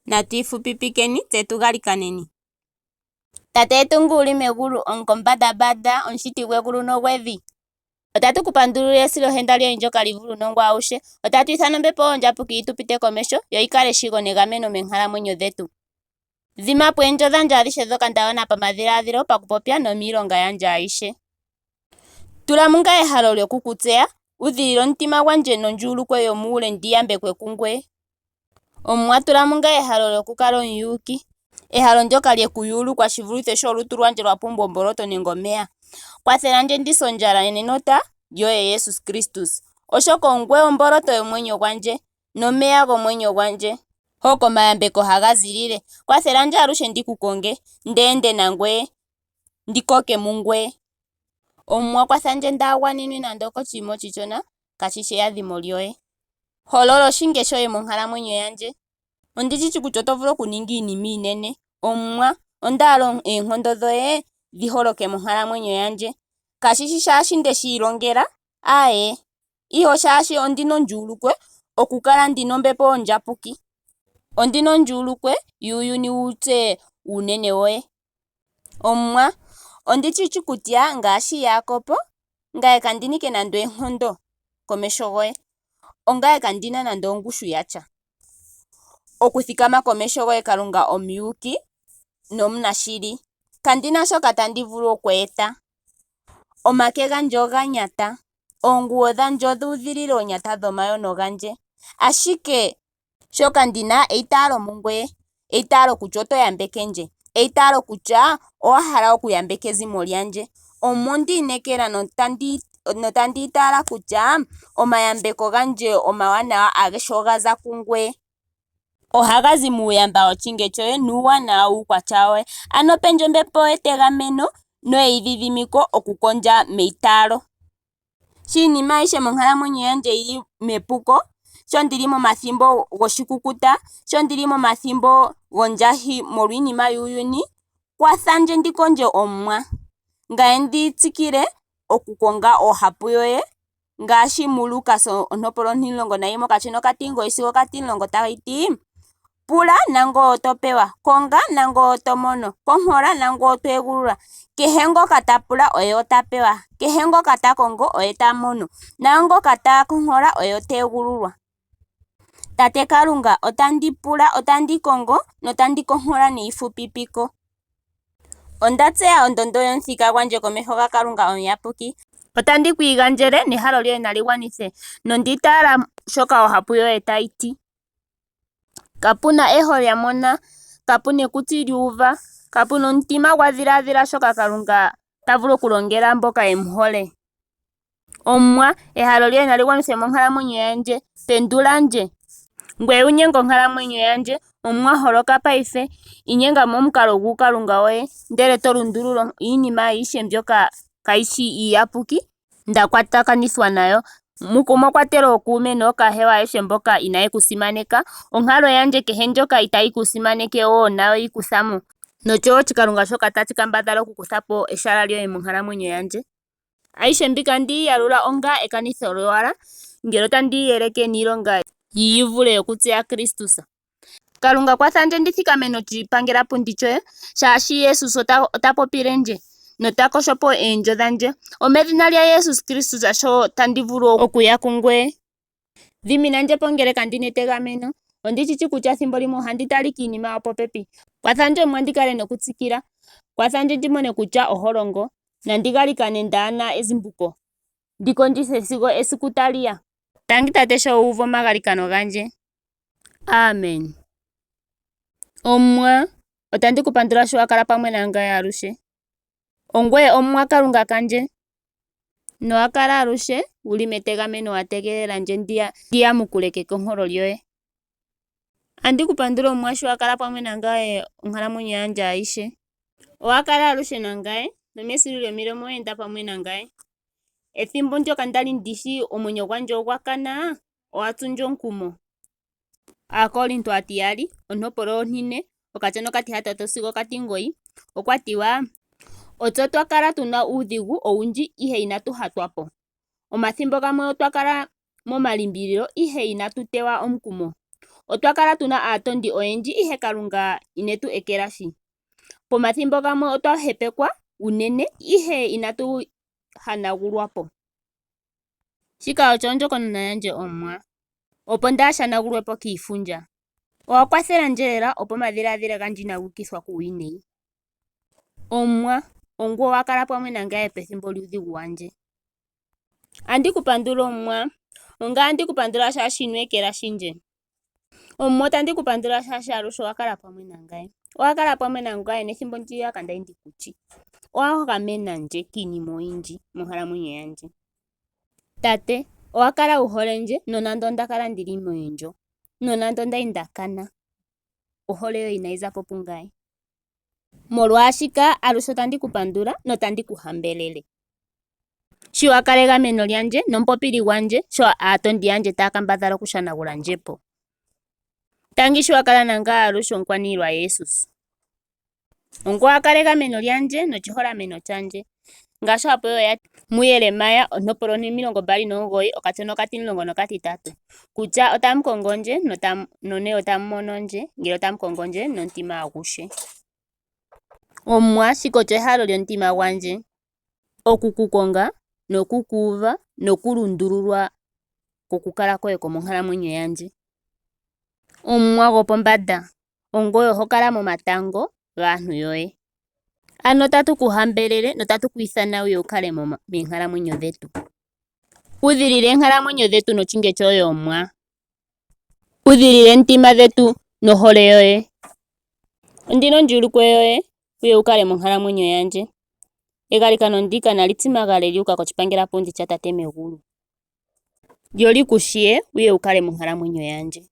Natu ifupipikeni tse tu galikaneni. Tate yetu ngu wuli megulu, omukombandambanda, omushiti gwegulu nogwevi. Otatu ku pandulile esilohenda lyoye ndyoka li vule uunongo awuhe. Otatu ithana ombepo yoye ondjapuki yi tu pite komeho, yo yi kale eshigo negameno moonkalamwenyo dhetu. Dhima po oondjo dhandje adhihe ndhoka nda yona pamadhiladhilo, pakupopya nomiilonga yandje ayihe. Tula mungaye ehalo lyoku ku tseya, udhilila omutima gwandje nondjuulukwe yomuule ndi yambekwe kungoye. Omuwa tula mungaye ehalo lyokukala omuyuuki, ehalo ndyoka lye ku yuulukwa shi vulithe sho olutu lwandje lwa pumbwa omboloto nenge omeya. Kwathela ndje ndi se ondjala nenota lyoye Jesus Kristus, oshoka ongoye omboloto yomwenyo gwandje nomeya gomwenyo gwandje, hoka omayambeko haga zilile. Kwathela ndje aluhe ndi ku konge, ndi ende nangoye, ndi koke mungoye. Omuwa kwatha ndje ndaa gwanenwe nando okoshinima oshishona kashi shi eadhimo lyoye. Holola oshinge shoye monkalamwenyo yandje. Ondi shi shi kutya oto vulu okuninga iinima iinene. Omuwa, onda hala oonkondo dhoye dhi holoke monkalamwenyo yandje. Kashi shi shaashi nde shi ilongela, aaye, ihe oshaashi ondi na ondjuulukwe okukala ndi na ombepo ondjapuki. Ondi na ondjuulukwe yuuyuni wu tseye uunene woye. Omuwa, ondi shi shi kutya ngaashi Jakob, ngaye kandi nike nando oonkondo komeho goye, ongaye kandi na nando ongushu yatya okuthikama komeho goye Kalunga omuyuuki nomunashili. Kandi na shoka tandi vulu okweeta. Omake gandje oga nyata, oonguwo dhandje odhu udhilila oonyata dhomayono gandje. Ashike shoka ndi na eitaalo mungoye, eitaalo kutya oto yambeke ndje, eitaalo kutya owa hala okuyambeka ezimo lyandje. Omo ndi inekela notandi itaala kutya omayambeko gandje omawanawa agehe oga za kungoye. Ohaga zi muuyamba woshinge shoye nuuwanawa wuukwatya woye. Ano pendje ombepo yetegameno noyeidhidhimiko okukondja meitaalo. Sho iinima ayihe monkalamwenyo yandje yi li mepuko, sho ndi li momathimbo goshikukuta, sho ndi li momathimbo gondjahi molwiinima yuuyuni, kwatha ndje ndi kondje Omuwa, ngaye ndi tsikile okukonga ohapu yoye ngaashi muLukas ontopolwa 11 okashona okatimulongo sigo okatimulongo tayi ti, Pula nangoye oto pewa, konga nangoye oto mono, konkola nangoye oto egululwa. Kehe ngoka ta pula oye ota pewa, kehe ngoka ta kongo oye ta mono, naangoka ta konkola oye ota egululwa. Tate Kalunga, otandi pula, otandi kongo notandi konkola neifupipiko. Onda tseya ondondo yomuthika gwandje komeho gaKalunga omuyapuki. Otandi ku igandjele, nehalo lyoye nali gwanithwe, nondi itaala shoka ohapu yoye tayi ti. Kapu na eho lya mona, kapu na ekutsi lyu uva, kapu na omutima gwa dhiladhila shoka Kalunga ta vulu okulongela mboka ye mu hole. Omuwa, ehalo lyoye nali gwanithwe monkalamwenyo yandje. Pendula ndje, ngoye wu nyenge onkalamwenyo yandje. Omuwa, holoka paife. Inyenga momukalo guukalunga woye, ndele to lundulula iinima ayihe mbyoka kayi shi iiyapuki nda kwatakanithwa nayo. Muko omwa kwatelwa ookuume nookahewa ayehe mboka inaaye ku simaneka. Onkalo yandje kehe ndjoka itaayi ku simaneke wo nayo yi kutha mo. Nosho wo oshikalunga shoka tashi kambadhala okukutha po ehala lyoye monkalamwenyo yandje. Ayihe mbika ndi yi yalula onga ekanitho lyowala, ngele otandi yi yeleke niilonga yi yi vule yokutseya Kristus. Kalunga kwatha ndje ndi thikame noshipangelapundi shoye, shaashi Jesus ota, ota popile ndje nota kosho po oondjo dhandje. Omedhina lyaJesus Kristus sho tandi vulu okuya kungoye. Dhimina ndje po ngele kandi na etegameno. Ondi shi shi kutya ethimbo limwe ohandi tala ike iinima yopopepi. Kwatha ndje Omuwa ndi kale nokutsikila. Kwatha ndje ndi mone kutya oho longo. Nandi galikane ndaa na ezimbuko. Ndi kondjithe sigo esiku tali ya. Tangi Tate sho wu uvu omagalikano gandje. Amen. Omuwa, otandi ku pandula sho wa kala pamwe nangaye aluhe. Ongoye Omuwa Kalunga kandje, nowa kala aluhe wu li metegameno wa tegelela ndje ndi yamukule kekonkolo lyoye. Andi ku pandula Omuwa sho wa kala pamwe nangaye onkalamwenyo yandje ayihe. Owa kala aluhe nangaye, nomesilu lyomilema owe enda pamwe nangaye. Ethimbo ndyoka nda li ndi shi omwenyo gwandje ogwa kana, owa tsu ndje omukumo. Aakorinto aatiyali, ontopolwa ontine, okatya okatihatatu sigo okatimugoyi, okwa tiwa, Otse otwa kala tu na uudhigu owundji, ihe inatu hatwa po. Omathimbo gamwe otwa kala momalimbililo, ihe inatu teywa omukumo. Otwa kala tu na aatondi oyendji, ihe Kalunga ine tu ekelahi. Pomathimbo gamwe otwa hepekwa unene, ihe inatu hanagulwa po. Shika osho ondjokonona yandje Omuwa, opo ndaa shanagulwe po kiifundja. Owa kwathela ndje lela, opo omadhiladhilo gandje inaga ukithwa kuuwinayi. Omuwa, ongoye owa kala pamwe nangaye pethimbo lyuudhigu wandje. Andi ku pandula Omuwa, ongame andi ku pandula shaashi ino ekelahi ndje. Omuwa otandi ku pandula shaashi aluhe owa kala pamwe nangaye. Owa kala pamwe nangaye nethimbo ndiya kandali ndi ku shi. Owa gamena ndje kiinima oyindji monkalamwenyo yandje. Tate, owa kala wu hole ndje nonando onda kala ndi li moondjo, nonando ndali nda kana, ohole yoye inayi za po pungaye. Molwaashika aluhe otandi ku pandula notandi ku hambelele. Shi wa kala egameno lyandje nomupopili gwandje sho aatondi yandje taya kambadhala okushanagula ndje po. Tangi sho wa kala nangaye aluhe omukwaniilwa Jesus. Ongoye wa kala egameno lyandje noshiholameno shandje. Ngaashi ohapu yoye muJeremia ontopolwa 29 okatsono okatimulongo nokatitatu kutya otamu kongo ndje none otamu mono ndje ngele otamu kongo ndje nomutima aguhe. Omuwa, shika osho ehalo lyomutima gwandje oku ku konga noku ku uva nokulundululwa kokukala koye komonkalamwenyo yandje. Omuwa gwopombanda, ongoye oho kala momatango gaantu yoye. Ano otatu ku hambelele notatu ku ithana wuye wu kale moonkalamwenyo dhetu. Udhilile eenkalamwenyo dhetu noshinge shoye Omuwa. Udhilile emitima dhetu nohole yoye. Ondina ondjuulukwe yoye wuye wu kale monkalamwenyo yandje. Egalikano ndika nali tsimagale lyu uka koshipangelapundi shaTate megulu. Lyo li ku shiye wuye wu kale monkalamwenyo yandje.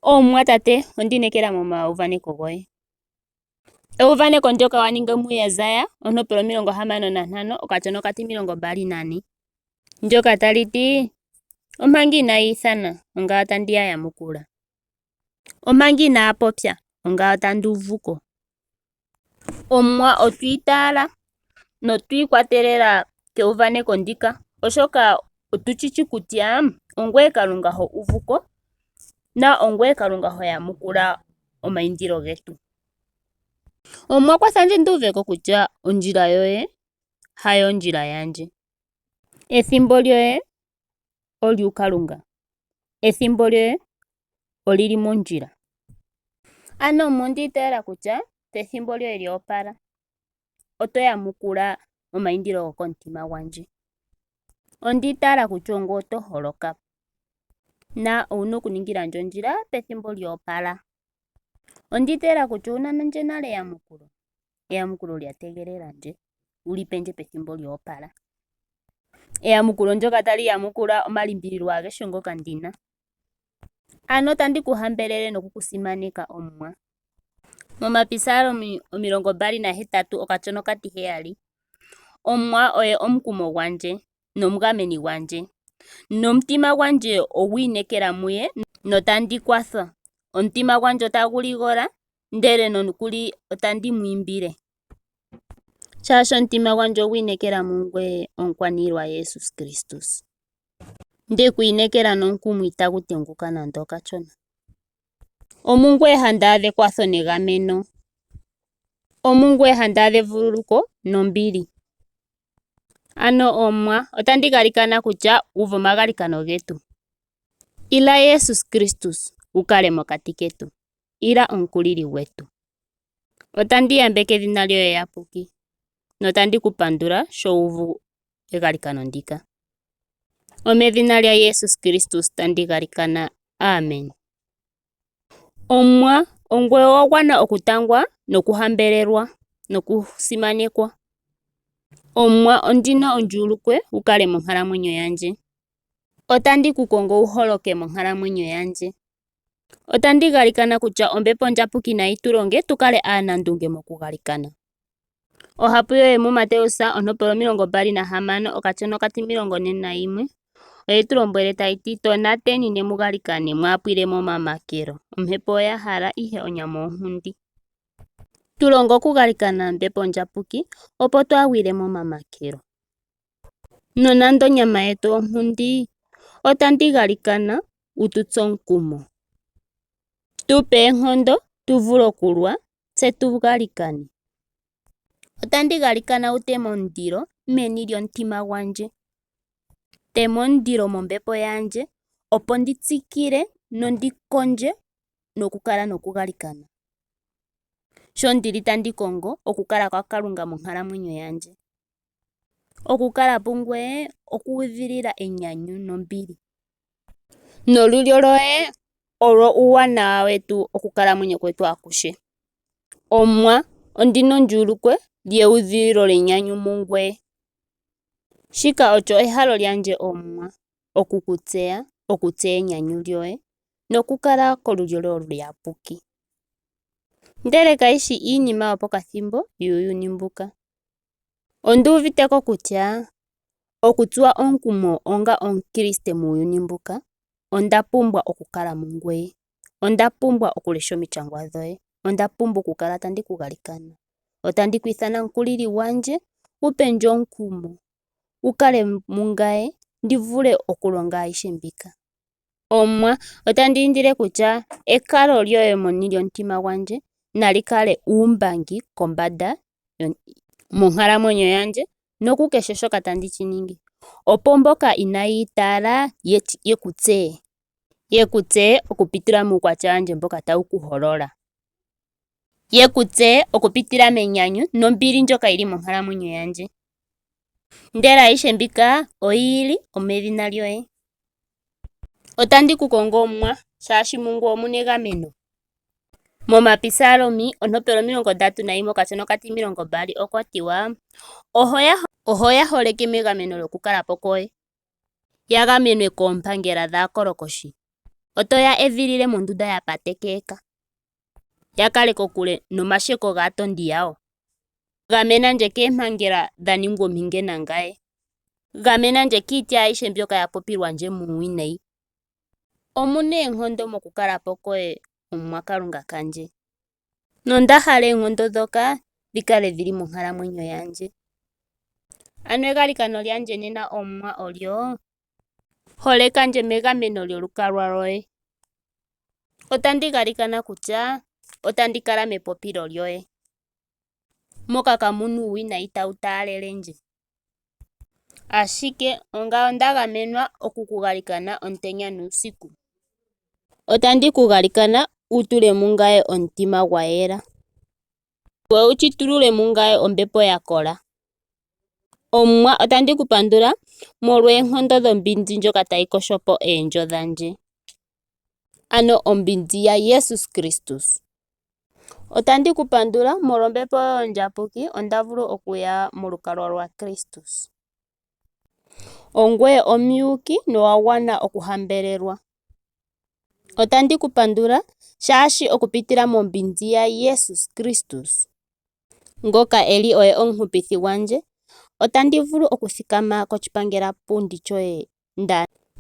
Omuwa Tate, ondi inekela momauvaneko goye. Euvaneko ndyoka wa ningi muJesaja ontopolwa 65 okatsono okatimilongo mbali nane ndyoka tali ti omanga inaya ithana ongame otandi ya yamukula, omanga inaya popya ongame otandi uvu ko. Omuwa otwi itaala notwi ikwatelela keuvaneko ndika oshoka otu shishi kutya ongoye Kalunga ho uvu ko na ongoye Kalunga ho yamukula omaindilo getu. Omuwa kwatha ndje ndi uve ko kutya ondjila yoye hayo ondjila yandje. Ethimbo lyoye olyuukalunga. Ethimbo lyoye olili mondjila. Ano Omuwa ondi itayela kutya pethimbo lyoye lyo opala oto yamukula omaindilo gokomutima gwandje. Ondi itaala kutya ongoye oto holoka na owuna okuningila ndje ondjila pethimbo lyo opala. Ondi itayela kutya owuna ndje nale eyamukulo, eyamukulo lya tegelela ndje wu li pe ndje pethimbo lyo opala. Eyamukulo ndyoka tali yamukula omalimbililo agehe ngoka ndina. Ano otandi ku hambelele noku ku simaneka Omuwa. Momapisalomi 28 okatsono okatiheyali Omuwa oye omukumo gwandje nomugameni gwandje, nomutima gwandje ogwi inekela muye notandi kwathwa. Omutima gwandje otagu ligola, ndele nonokuli otandi mu imbile. Shaashi omutima gwandje ogwi inekela mungoye, omukwaniilwa Jesus Kristus. Nde ku inekela nomukumo itagu tenguka nando okashona. Omungoye handi adha ekwatho negameno. Omungoye handi adha evululuko nombili. Ano Omuwa, otandi galikana kutya uva omagalikano getu. Ila Jesus Kristus wu kale mokati ketu. Ila omukulili gwetu. Otandi yambeke edhina lyoye eyapuki notandi ku pandula sho wu uvu egalikano ndika. Omedhina lyaJesus Kristus tandi galikana. Amen. Omuwa, ongoye owa gwana okutangwa nokuhambelelwa nokusimanekwa. Omuwa, ondi na ondjuulukwe wu kale monkalamwenyo yandje. Otandi ku kongo wu holoke monkalamwenyo yandje. Otandi galikana kutya Ombepo Ondjapuki nayi tu longe tu kale aanandunge mokugalikana. Ohapu yoye muMateus ontopolwa 26 okatsono okatimilongo ne nayimwe oye tu lombwele tayi ti tonateni ne mu galikane mwaa pwile momamakelo. Ombepo oya hala ihe onyama onkundi. Tu longa okugalikana Ombepo Ondjapuki opo twaa gwile momamakelo. Nonando onyama yetu onkundi, otandi galikana wu tu tse omukumo. Tu pa oonkondo tu vule okulwa tse tu galikane. Otandi galikana wu teme omundilo meni lyomutima gwandje. Tema omundilo mombepo yandje opo ndi tsikile nondi kondje nokukala nokugalikana. Sho ndili tandi kongo okukala kwaKalunga monkalamwenyo yandje. Okukala pungweye okuudhilila enyanyu nombili. Nolulyo loye olwo uuwanawa wetu okukalamwenyo kwetu akuhe. Omuwa ondina ondjuulukwe yeudhililo lyenyanyu mungweye. Shika osho ehalo lyandje Omuwa oku ku tseya, okutseya enyanyu lyoye nokukala kolulyo loye oluyapuki. Ndele kayishi iinima yopokathimbo yuuyuni mbuka. Onduuvite ko kutya okutsuwa omukumo onga omukriste muuyuni mbuka onda pumbwa okukala mungweye. Onda pumbwa okulesha omishangwa dhoye. Onda pumbwa okukala tandi ku galikana. Otandi ku ithana omukulili gwandje wu pendje omukumo. Wu kale mungame ndi vule okulonga ayihe mbika. Omuwa otandi indile kutya ekalo lyoye meni lyomutima gwandje nali kale uumbangi kombanda monkalamwenyo yandje nokukehe shoka tandi shi ningi. Opo mboka inaaya itaala yeku tseye. Yeku tseye okupitila muukwatya wandje mboka tawu ku holola. Yeku tseye okupitila menyanyu nombili ndjoka yili monkalamwenyo yandje. Ndele ayihe mbika oyili omedhina lyoye. Otandi ku kongo Omuwa, shaashi mungoye omuna egameno. Momapisalomi ontopelo 31 okashona okatimilongo mbali okwa tiwa oho ya holeke megameno lyokukalapo kwoye. Ya gamenwe koompangela dhaakolokoshi. Oto ya edhilile mondunda ya patekeka. Ya kale kokule nomasheko gaatondi yawo. Gamena ndje koompangela dha ningwa ompinge nangame. Gamena ndje kiitya ayihe mbyoka ya popilwa ndje muuwinayi. Omuna oonkondo moku kalapo kwoye omuwa kalunga kandje. Nonda hala oonkondo ndhoka dhi kale dhili monkalamwenyo yandje. Ano egalikano lyandje nena omuwa olyo holeka ndje megameno lyolukalwa lwoye. Otandi galikana kutya otandi kala mepopilo lyoye. Moka kaamuna uuwinayi tawu taalele ndje. Ashike ngame onda gamenwa oku ku galikana omutenya nuusiku. Otandi ku galikana wu tule mungame omutima gwa yela. Ngoye wu shitulule mungame ombepo ya kola. Omuwa otandi ku pandula molwa oonkondo dhombinzi ndjoka tayi yogo po oondjo dhandje. Ano ombinzi ya Jesus Kristus. Otandi ku pandula molwa ombepo yoye ondjapuki onda vulu okuya molukalwa lwaKristus. Ongweye omuyuuki nowa gwana okuhambelelwa. Otandi ku pandula shaashi okupitila mombinzi yaJesus Kristus ngoka e li oye omuhupithi gwandje otandi vulu okuthikama koshipangelapundi shoye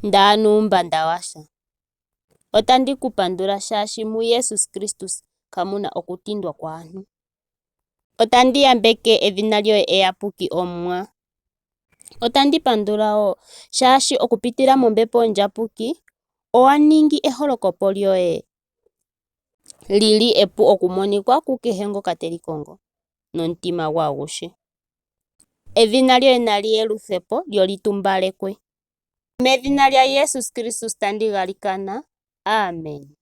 ndaana uumbanda washa. Otandi ku pandula shaashi muJesus Kristus kamu na okutindwa kwaantu. Otandi yambeke edhina lyoye eyapuki Omuwa. Otandi pandula wo shaashi okupitila mombepo ondjapuki owa ningi eholokopo lyoye li li epu okumonika kukehe ngoka te li kongo nomutima gwe aguhe. Edhina lyoye nali yeluthwe po lyo li tumbalekwe. Medhina lyaJesus Kristus tandi galikana. Amen.